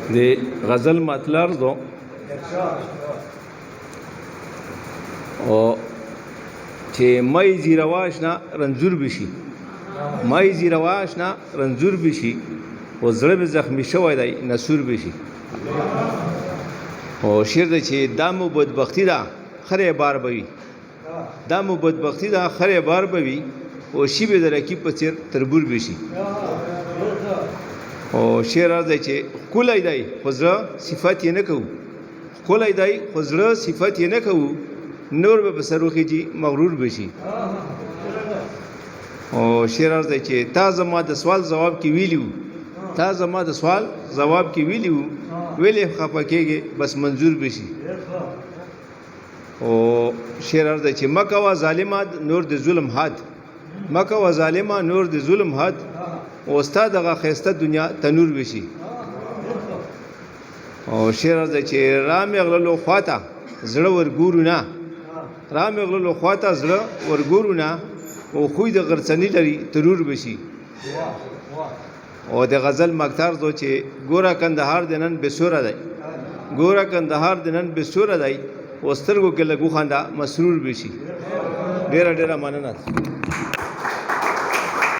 د غزل مطلب دو او چې مې زیرواش نه رنځور بشي، مې زیرواش نه رنځور بشي، او زړه به زخمی شوی دی نسور بشي. او شعر دی چې دا مو بدبختی ده خرې بار به وي، دا مو بدبختی ده خرې بار به وي، او شي به د رقیب په څېر تربور به شي. او شعر دی چې ښکلی دی خو زړه صفت یې نه کوو، ښکلی دی خو زړه صفت یې نه کوو، نور به په سر وخیږي مغرور به شي. او شعر دی چې تا زما د سوال ځواب کې ویلي وو، تا زما د سوال ځواب کې ویلي وو، ویلې خفه کېږې بس منظور به شي. او شعر دی چې مه کوه ظالمه نور د ظلم حد، مه کوه ظالمه نور د ظلم حد، او ستا دغه ښایسته دنیا تنور به شي. او شعر دی چې را مې غللو خواته زړه ورګورو نه، را مې غللو خواته زړه ورګورو نه، او خوی د غرڅني لري ترور به شي. او د غزل مکتار دو چې ګوره کندهار د نن بې سوره دی، ګوره کندهار د نن بې سوره دی، او سترګو کې لږ وخندا مسرور به شي. ډېره ډېره مننه.